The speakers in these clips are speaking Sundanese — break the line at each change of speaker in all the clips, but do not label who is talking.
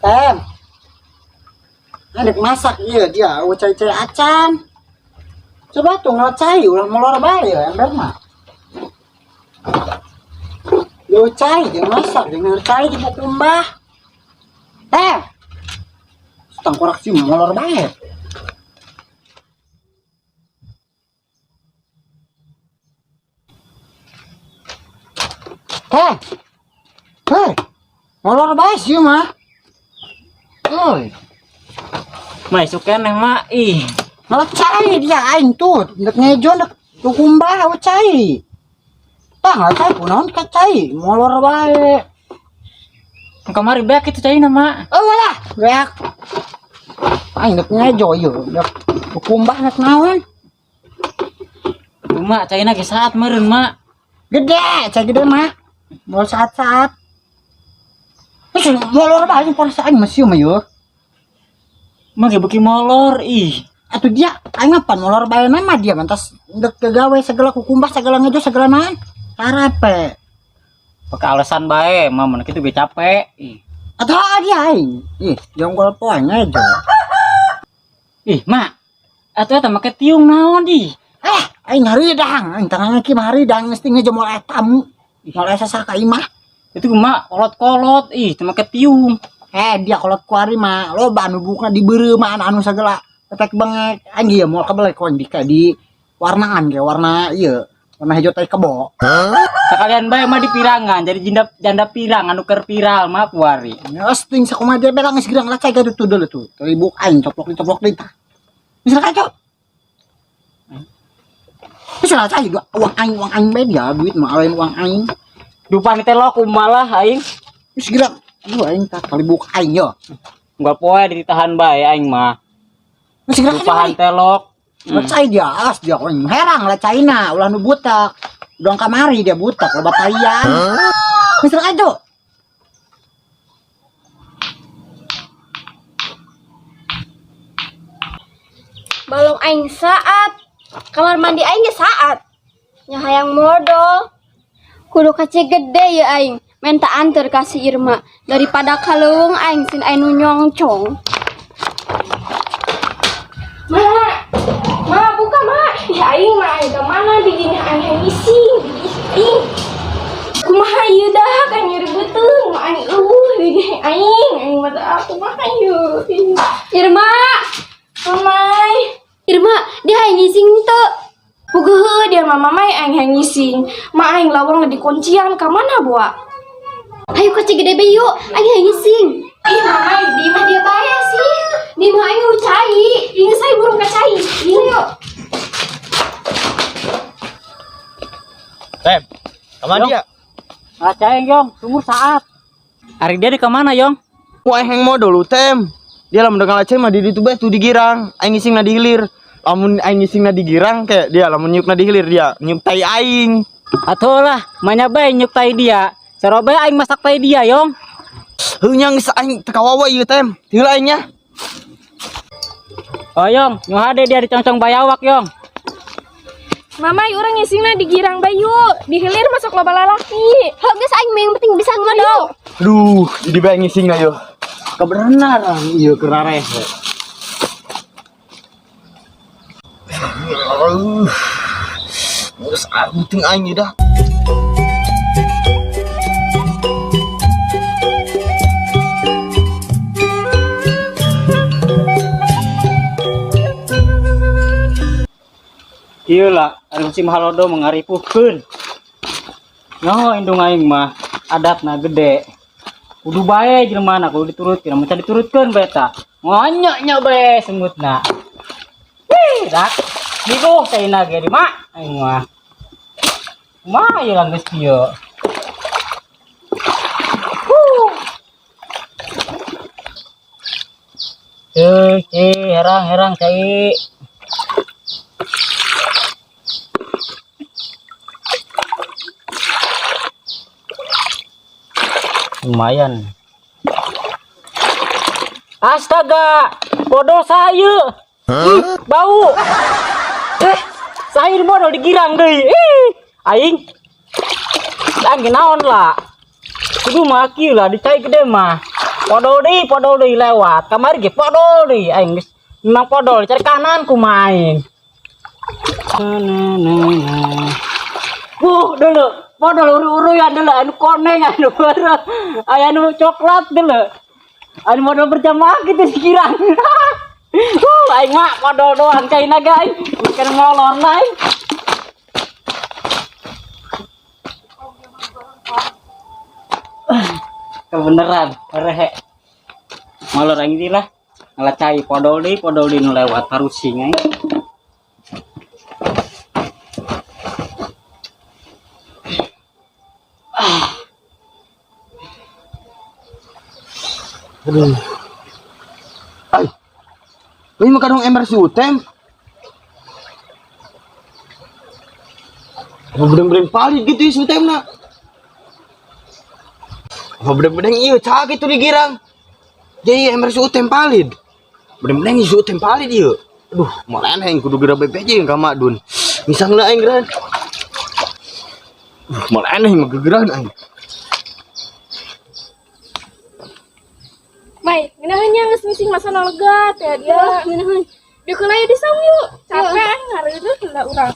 Tem. Adek masak iya dia, eueuh cai-cai acan. Coba tuh ngelacai ulah molor bae ya ember mah. Yo cai jeung masak jeung cai di kumbah. Tem. Tangkorak sih molor bae. Teh. Hei. Molor bae sih mah. Oi.
Ma isuk keneh ma ih.
Malah cai dia aing tuh, ndek ngejo ndek kumbah eueuh cai. Tah nggak cai kunaon ka cai, molor bae.
Kamari beak itu caina ma.
Oh lah, beak. Aing ndek ngejo ieu, ndek kumbah ndek naon.
Ma caina ge saat meureun ma.
Gede, cai gede mah. Mau saat-saat. Terus molor bae pola aing mah sieu mah yeuh.
Ma ge beuki molor ih.
Atuh dia aing mah pan molor bae mah dia mantas ndek gawe segala kukumbah segala ngejo segala naon. Karepe.
Pakai alasan bae, mah mun kitu ge capek. Ih.
Atuh dia aing. Ih, jonggol poe ngejo.
Ih, mak. Atuh eta make tiung naon di?
Aing haridang, aing tangan ki mah haridang mesti ngejo moal eta tamu. Moal esa saka imah.
Itu mah kolot-kolot ih, teu make tiung.
Dia kolot kuari mah loba anu buka dibeureum mah anu segala tetek bengek. Aing ieu moal kabelek koin di di warnaan ge warna ieu, warna hijau teh kebo.
Sekalian bae mah di pirangan, jadi janda, janda pirang anu keur viral mah kuari.
Geus ting sakumaha dia belang geus gerang lacai gaduh tuh deuleu tuh. Teu ibuk aing coplok coplok deui tah. Geus kacau. Geus lacai uang aing bae dia duit mah lain uang aing.
Dupan teh lo kumaha aing.
Geus gerang. Aduh aing tah kali buk aing yo.
Unggal poe ditahan bae aing mah.
Geus gerang
Dupahan telok.
Lecai dia, alas dia aing herang lecaina ulah nu butak. Udang kamari dia butak loba taian. Geus gerang aja.
Balong aing saat, kamar mandi aing ge saat. Nya hayang modol. Kudu kace gede ya aing, menta anter ka si Irma daripada kaleuweung aing sin aing nu nyongcong.
Ma, ma buka ma. Ya aing mah aing ka mana bijinya aing hayang ngising. Ih, kumaha ieu dah kan nyeri beuteung, ma aing eueuh biji aing, aing mah teu aku kumaha ieu.
Irma,
Mamai.
Irma, dia hayang ngising teu.
Puguh dia mah mamai aing hayang ngising. Ma aing lawang dikuncian ka mana boa?
Hayu ka Cigede be yuk, aing hayang ngising.
Ih mamai, di mah dia bae sih.
Di mah aing nu cai.
Ini saya burung kacai. Ini yuk.
Tem, kemana dia?
Ngacai Yong, sumur saat. Ari dia di kemana Yong?
Wah, aing mau dulu Tem. Dia lamun dengar ngacai mah di ditu bae tuh di girang. Aing ngising na di hilir. Lamun aing ngising na di girang kayak dia lamun nyuk na di hilir dia nyuk tai aing.
Atuh lah, manya bae nyuk tai dia. Sarobe aing masak tai dia Yong.
Heuh nya geus aing teu kawawa ieu Tem. Tieu aing nya.
Oh Yong, nu hade dia dicongcong bayawak Yong.
Mamai urang ngisingna di girang bae yuk. Di hilir masuk loba lalaki.
Heuh geus aing mah yang penting bisa ngodol.
Aduh, jadi bae ngisingna yo.
Kebenaran ieu keur rarehe.
Aduh. Geus penting aing ieu dah.
Ieu lah, ari si Mahalodo mengaripuhkeun. Nyaho indung aing mah adatna gede. Kudu bae jelema na kudu diturutkeun, mun diturutkeun bae tah. Ngonyok-nyok bae semutna. Wih, dak. Nigo caina ge di mak aing mah. Kumaha ieu lah geus kieu. Huh. Ceuy, ceuy, herang-herang cai. Lumayan. Astaga, bodoh saya.
Hah?
Ih, bau. Saya modal digirang deui. Ih, aing. Aing naon lah. Kudu mah kieu lah di cai gede mah. Podol deui lewat. Kamari ge podol deui aing geus memang podol cari kanan kumaha aing. Na na na na. Dulu podol uru-uruyan dulu anu koneng anu bareng aya anu coklat dulu. Anu modal berjamaah gitu sekirang. Aing mah modal doang cai naga aing. Bukan molor lah aing. Kebeneran, rehe. Molor aing di lah. Ngalah cai podol deui nu lewat harusing aing.
Aduh. Ay. Ini mah kadang ember si Utem. Apa bedeng-bedeng palid gitu ya si Utem nak. Apa bedeng-bedeng iya cak itu digirang. Jadi ember si Utem palid. Bedeng-bedeng si Utem palid iya. Aduh, mau aneh yang kudu geura BPJ ka Madun. Misalnya aing geran. Mau aneh mah gegeran aing.
Mai, ngeunaheun nya geus mising masa legat ya dia.
Ngeunaheun.
Dieu aya di saung yuk. Capek aing ngareuneuh lah urang.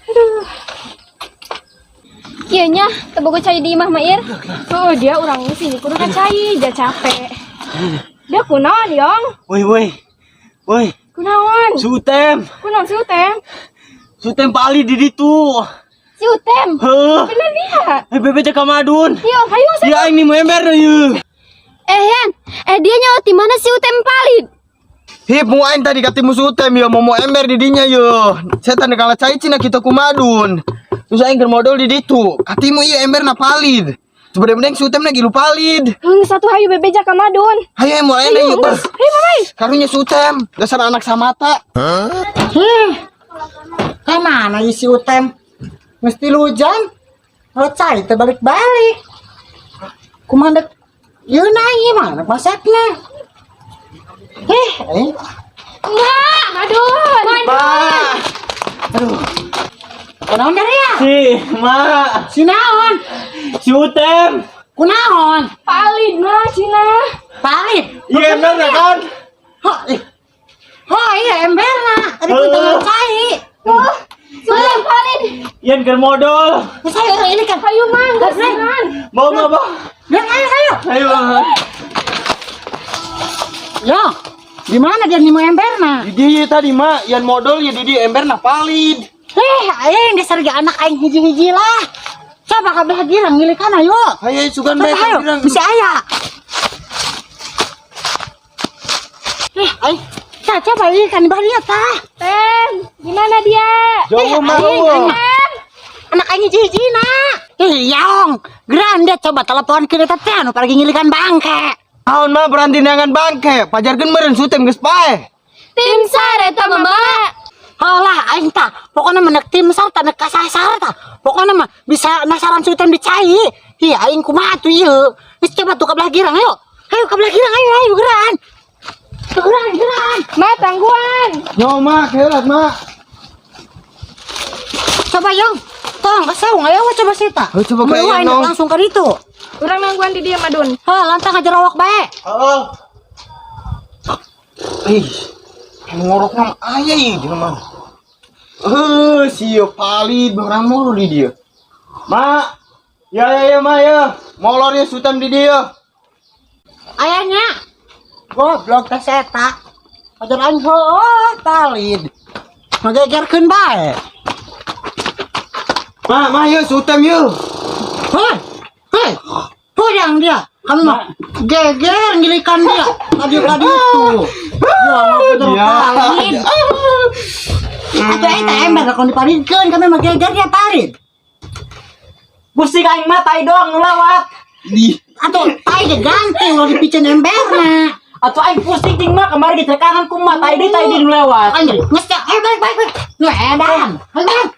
Aduh.
Kieu nya teu boga cai di imah mah Ir.
Oh, dia urang sini kudu ka cai, ja capek. Dia kunaon, Yong?
Woi, woi. Woi,
Kunaon?
si Utem.
Kunaon si Utem?
Si Utem palid di ditu.
Si Utem.
Heuh.
Bener dia.
Eh, BPJ ka Madun.
Yo, hayu
Ya aing nih mau ember ieu.
Yan, dia nyawa di mana si Utem palid?
Hip mau aing tadi katimu si Utem ya mau ember di dinya yo. Setan kalah cai cina kita ku Madun. Terus aing keur modal di ditu. Katimu ieu ember na palid. Sebenarnya si Utem lagi lu palid.
Heung satu hayu bebeja ka Madun.
Hayu mau aing ieu bah.
Hayu mamai.
Karunya si Utem, dasar anak samata.
Ka mana ieu si Utem? Mesti hujan. Kalau cai teh balik-balik. Kumaha dek ieu na ieu mah anak masakna. Eh.
Enggak, Madun.
Ma.
Aduh. Kunaon dari ya?
Si, Ma.
Si naon?
Si Utem.
Kunaon?
Palid mah cina.
Palid.
Iya ember na kan?
Ho, ih. Ho, iya emberna. Tadi ku tengah cai.
Oh, si Utem palid.
Yan keur modal.
Saya orang ini kan.
Hayu mang, geus geran.
Mau mau mau.
Bilang ayo, ayo.
Ayo.
Yo, di mana dia nemu emberna?
Di dia tadi mak, yan modal ya di dia emberna palid.
Aing dasar ge anak aing hiji-hiji lah. Coba kabeh girang ngilikan ayo.
Hayu sugan
Coba
bae
ayo,
girang.
bisa aya. Aing. Tah, coba ieu kan bah dia tah.
Tem, gimana dia?
Jauh mah.
Anak aing hiji-hiji na. Yaong. Geran dia coba telepon ke eta teh anu pergi ngilikan bangke.
Naon mah berhenti neangan bangke, pajarkeun meureun sutem geus pae.
Tim sar eta mah, Ma.
Alah aing tah, pokoknya mah nek tim sar tah nek kasasar tah. Pokoknya mah bisa nasaran sutem dicai. Hi aing kumaha tuh ieu. Geus coba tuh ka belah girang ayo. Ayo ka belah girang ayo ayo geran. Geran geran.
Ma, tangguan.
Yo mah, kelat mah.
Coba yong. Tong kesaung ayo coba sita.
Ayo, coba ka
Ayo,
Yong, Nong.
langsung ka ditu.
Urang nangguan di dia Madun.
Ha, lantang aja rawak bae.
Heeh. Ih, ngorok mah aya ieu jelema. Sieu palid barang mulu di dia. Ma, ya ya ya ma ya. Molor ya sutam di dia.
Ayahnya. Goblok teh eta. Ajar aing heueuh palid. Ngagegerkeun bae.
Ma, ma ya sutam ye.
Hei, hei, puyang dia. Kamu mah geger ngilikan dia. Tadi-tadi itu. Ya, bener palid. Atuh eta ember kalau dipalidkeun kami mah geger dia palid.
Pusing aing mah tai doang nu lewat.
Di.
Atuh tai ge ganti ulah dipiceun emberna.
Atuh aing pusing ting mah kemarin di kanan kumaha tai deui nu lewat.
Anjir, geus teh. Ayo balik balik balik. Nu edan. Ayo balik.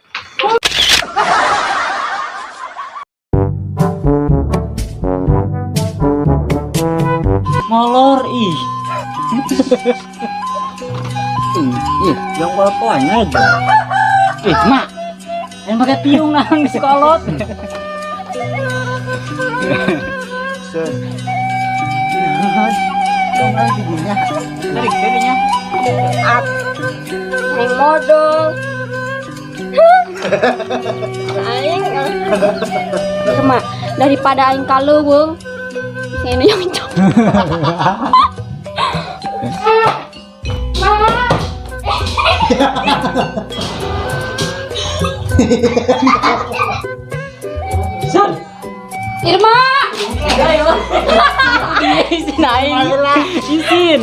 Molor ih.
Ih, yang poin aja. Ih, mak.
Yang pakai tiung nang di sekolot.
Action.
Tarik dirinya.
Aing modol. Aing cuma daripada aing kaleuweung. Ini yang cok.
Ma.
San.
Irma.
Isin aing. Isin.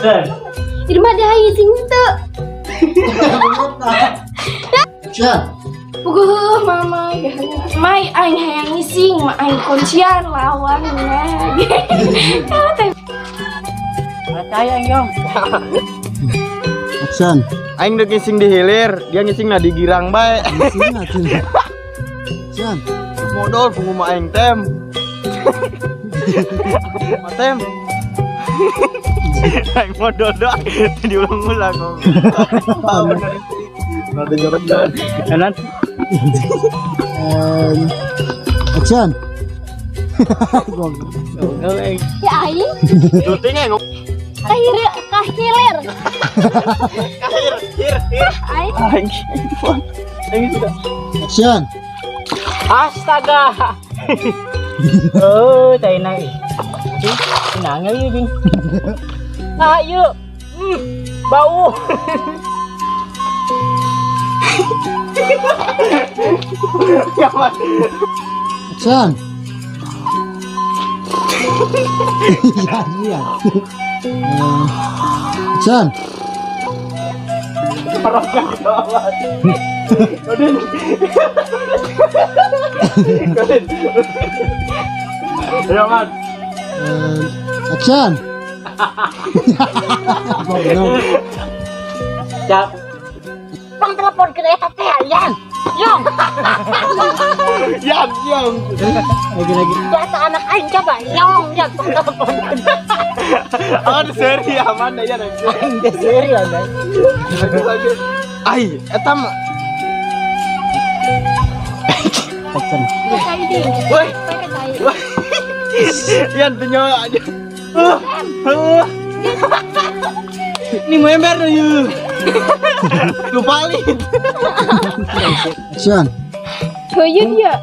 San.
Irma dia sing teu.
Action.
Puguh mama mai aing hayang ngising, ma aing kuncian lawan nah. Teh.
Percaya aing yong.
Action.
Aing udah ngising di hilir, dia ngising na di girang bae.
Sini action. Action.
Modal pengumaha aing tem. Tem. Aing modal doang, diulang-ulang.
Kanan.
And action.
Gagal aing.
Ya aing
Syuting aing
kahilir kahilir. Aing
aing. Aing sudah.
Action.
Astaga. Oh, tai nai. Nangel ieu jing. Nah, ieu. Bau.
Action. Ya, iya. Action.
Ayo man.
Action. Goblok.
Cap.
Pang telepon ke eta teh Yan. Yong,
Yang yang.
Lagi-lagi.
eta anak aing coba. Yong, yan pang telepon.
Oh, seri aman ya nanti.
Aing teh serius aing.
Ai, eta mah.
Action.
cai deh.
Woi,
Pakai cai.
Yan teu nyawa aja. Ini mau ember tuh yuk. Lupa lin.
Action.
Heuyeun ya.